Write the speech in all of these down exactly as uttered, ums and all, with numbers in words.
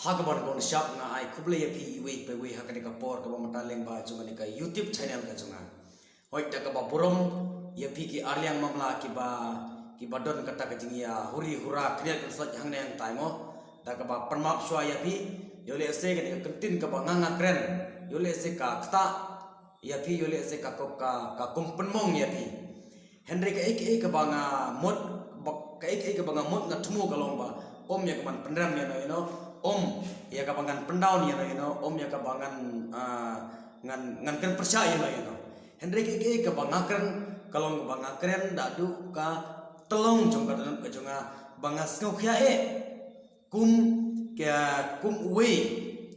Ha kaba nyngkong shap nga ai khublei ïa phi iwei pa iwei ha kane ka por kaba mynta lyngba jong kane ka YouTube channel ka jong nga. Hooid, da kaba burom ïa phi ki arliang mamla kiba, kiba don kata ka jingïa huri hura khriat khriat hangne hangtai mo. Da kaba pynmap shuwa ïa phi, ïoh lehse kane ka kyntien kaba nga nga kren, ïoh lehse ka ktah ïa phi, ïoh lehse ka, ka, ka, ka kum pynmong ïa phi. Hynrei kaei kaei kaba nga mut, ba, kaei kaei kaba nga mut nga thmu ka long ba ym ïa ka ban pynrem ïa no ïa no, ym ïa kaba ngan pyndown ïa no ïa no, ym ïa kaba ngan, ah, ngan, ngan kren pyrshah ïa no ïa no. Hynrei kaei kaei kaba nga kren ka long ba nga kren da duh ka tyllong jong ka dohnud ka jong nga ba nga sngewkhia eh. Kum ka, kum uwei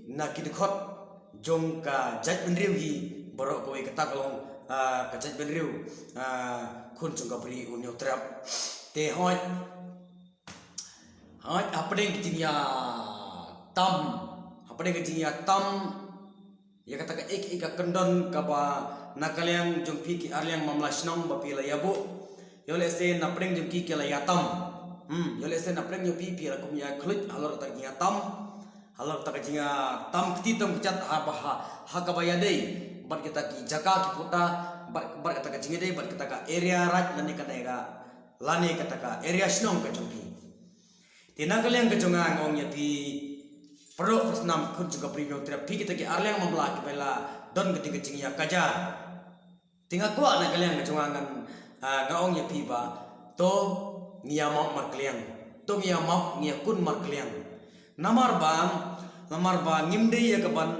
na ki dkhot jong ka jaitbynriew hi baroh kawei, kata ka long, ah, ka jaitbynriew, ah, khun jong ka Bri U Hynñiewtrep. Te hooid, hooid, hapdeng ka jingïatam, hapdeng ka jingïatam ïa kata kaei kaei ka kyndon kaba na ka liang jong phi ki arliang mamla shnong ba phi la ïabuh. Ïoh lehse na pdeng jong phi ki la ïatam. Hmm, ïoh lehse na pdeng jong phi phi la kum ïa khluit halor kata ka jingïatam. Halor kata ka jingïatam kti tam kjat ha ba ha, ha kaba ïadei bad kita ki jaka ki puta, bad, bad kata ka jingïadei bad kata ka area raid lane kane ka, lane kata ka area shnong ka jong phi. Te na ka liang ka jong nga nga ong ïa phi paralok parsnam khun jong ka Bri U Hynñiewtrep, phi kita ki arliang mamla kiba la don kata ka jingïakajia. Te nga kwah na ka liang ka jong nga ngan, ah, nga ong ïa phi ba to ngi ïa map markylliang, to ngi ïa map, ngi ïa kun markylliang. Namar ba, namar ba ngim dei ïa ka ban,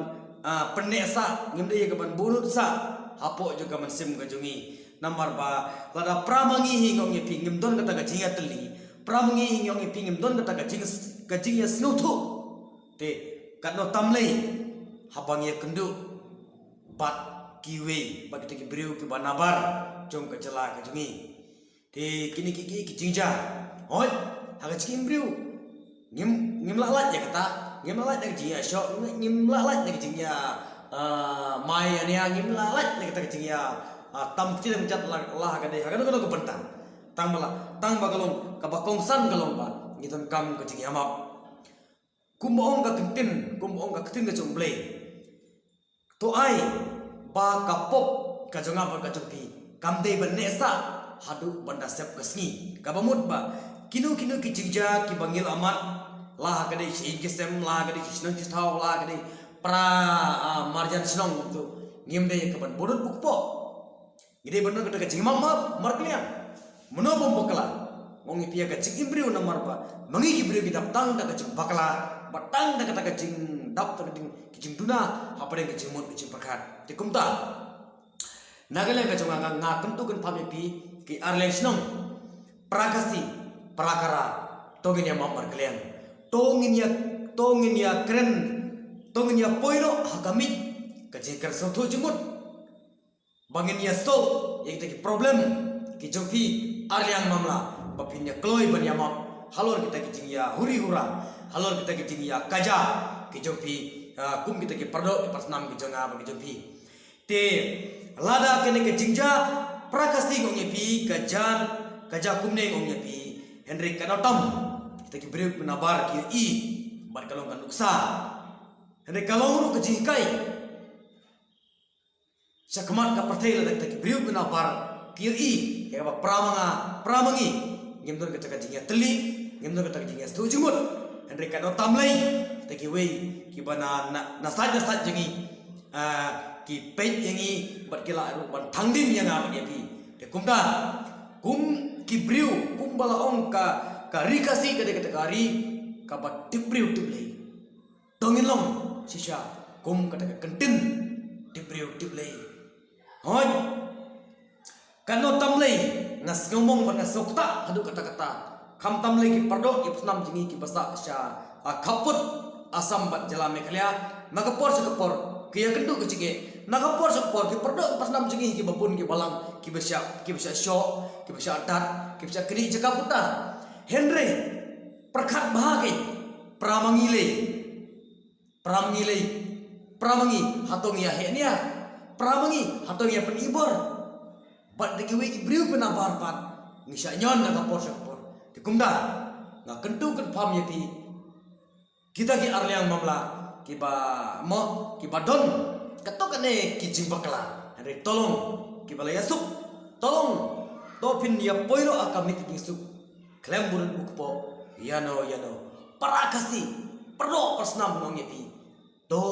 ah, pynneh sah, ngim dei ïa ka ban buhnud sah hapoh jong ka mynsiem ka jong ngi. Namar ba lada para ma ngi hi nga ong ïa phi ngim don kata ka jingïatylli, para ma ngi hi nga ong ïa phi ngim don kata ka jing, ka jingïasngewthuh, te katno tam lei haba ngi ïakynduh bad kiwei, bad kita ki briew kiba nabar jong ka jylla ka jong ngi. Te kine ki, ki, ki jingjia, hooid, ha ka jingim briew ngim, ngim lah lait ïa kata, ngim lah lait ïa ka jingïashoh, ngim, ngim lah lait ïa ka jingïa, ah, mai ïa nia, ngim lah lait ïa kata ka jingïa, ah, tam kti tam kjat la, la ha ka dei ha kano kano ka bynta. Tang ba la, tang ba ka long kaba kongsan ka long ba ngi donkam ka jingïamap. Kumba ong ka ktien, kumba ong ka ktien ka jong U Blei, to ai ba ka pop ka jong nga bad ka jong phi kam dei ban neh sah haduh ban da sep ka sngi. Kaba mut ba kino kino ki jingjia kiba ngi la mad, la ha ka dei sha ïing ki sem, la ha ka dei sha shnong sha thaw, la ha ka dei para, ah, marjan shnong, to ngim dei ka ban buhnud buh kpoh. Ngi dei ban don kata ka jingmap, map markylliang. Mano bym bakla? Nga ong ïa phi ïa ka jingim briew namar ba ma ngi ki briew ngi dap tang da ka jingbakla, ba tang da kata ka jingdap, da ka jing, ka jingduna hapdeng ka jingmut ka jingpyrkhat. Te kumta na ka liang ka jong nga nga kyntu kynpham ïa phi ki arliang shnong, para Khasi, para Khara, to ngin ïa map markylliang. To ngin ïa, to ngin ïa kren, to ngin ïa poi noh ha ka miej ka jingkren sngewthuh jingmut. Ba ngin ïa solve ïa kita ki problem ki jong phi arliang mamla, ba phin ïa kloi ban ïa map halor kita ki jingïa huri hura, halor kita ki jingïa kaja ki jong phi, ah, kum kita ki paralok ki parsnam ki jong nga bad ki jong phi. Te lada kane ka jingjia para Khasi nga ong ïa phi ka jan, ka jia kumne nga ong ïa phi, hynrei katno tam kita ki briew ki nabar ki ïohi bad ka long ka nuksa. Hynrei ka long ruh ka jinghikai sha khmat ka pyrthei lada kita ki briew ki nabar ki ïohi ïa kaba para ma nga, para ma ngi ngim don kata ka jingïatylli, ngim don kata ka jingïasngewthuh jingmut. Hynrei katno tam lei kita kiwei kiba na, na, na side na side jong ngi, ah, ki peit ïa ngi bad ki lah ruh ban thang dien ïa nga bad ïa phi. Te kumta kum ki briew kumba la ong ka, ka Ri Khasi ka dei kata ka ri kaba tip briew tip Blei. To ngin long shisha kum kata ka kyntien tip briew tip Blei. Hooid. Katno tam lei nga sngewmong bad nga sngewktah haduh katta katta. Khamtam lei ki paralok ki parsnam jong ngi kiba sah sha, ah, khappud Assam bad jylla Meghalaya. Na ka por sha ka por ki ïakynduh ka jingeh. Na ka por sha ka por ki paralok ki parsnam jong ngi kiba bun kiba lang kiba shah, kiba shah shoh, kiba shah dat, kiba shah knieh jaka puta. Hynrei pyrkhat bha kein, para ma ngi lei. Para ma ngi lei. Para ma ngi hato ngi ïa heh nia? Para ma ngi hato ngi ïa pynibor? Bad da kiwei ki briew ki nabar pat ngi shah ñion na ka por sha ka por. Te kumta nga kyntu kynpham ïa phi Kita ki arliang mamla kiba mo kiba don kato kane ki jingbakla, hynrei to long kiba la ïasuk. To long, to phin ïapoi noh ha ka miej ka jingsuk khlem bun u kpoh ïano ïano. Para Khasi, pyrdoh pyrsnam, nga ong ïa phi, to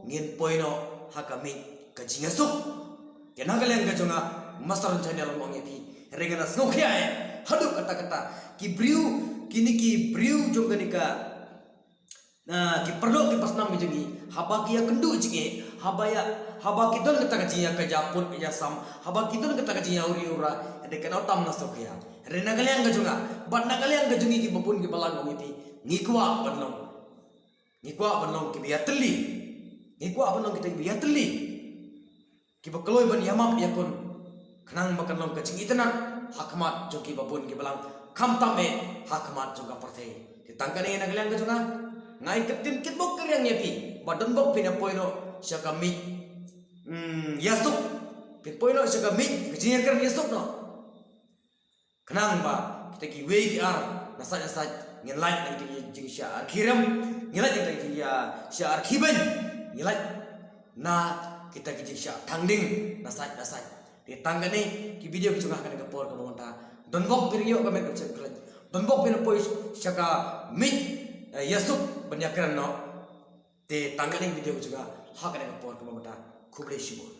ngin poi noh ha ka miej ka jingïasuk. Te na ka liang ka jong nga, Master Channel, nga ong ïa phi, hynrei nga la sngewkhia eh haduh katta katta. Ki briew, kine ki briew jong kane ka Na ki pyrdoh ki pyrsnam ki jong ngi, haba ki ïakynduh jingeh, haba ïa, haba ki don kata ka jingïakajia put ïasam, haba ki don kata ka jingïauri ura, hynrei kano tam na sngewkhia. Hynrei na ka liang ka jong nga, bad na ka liang ka jong ngi kiba bun kiba lang, nga ong ïa phi, ngi kwah ban long, ngi kwah ban long kiba ïatylli. Ngi kwah ban long kita kiba ïatylli, kiba kloi ban ïamap ïakun, khnang ba kan long ka jingitynnad ha khmat jong kiba bun kiba lang, khamtam eh ha khmat jong ka pyrthei. Te tang kane na ka liang ka jong nga, nga ai ka ktien kitbok kyrïang ïa phi, ba donbok phin ïapoi noh sha ka miej, hmm, ïasuk. Phin poi noh sha ka miej ka jingïakren ïasuk noh, khnang ba kita kiwei ki ar na sait na sait ngin lait na kita ki jingshah ar khirem, ngin lait na kita ki jingshah ar khibeiñ, ngin lait na kita ki jingshah thangding na sait na sait. Te tang kane ki video ki jong nga ha kane ka por kaba mynta, donbok phin ïoh ka met ka jingkhlaiñ, donbok phin poi sha ka miej, eh, ïasuk ban ïakren noh. Te tang kane ki video ki jong nga ha kane ka por kaba mynta, khublei shibun.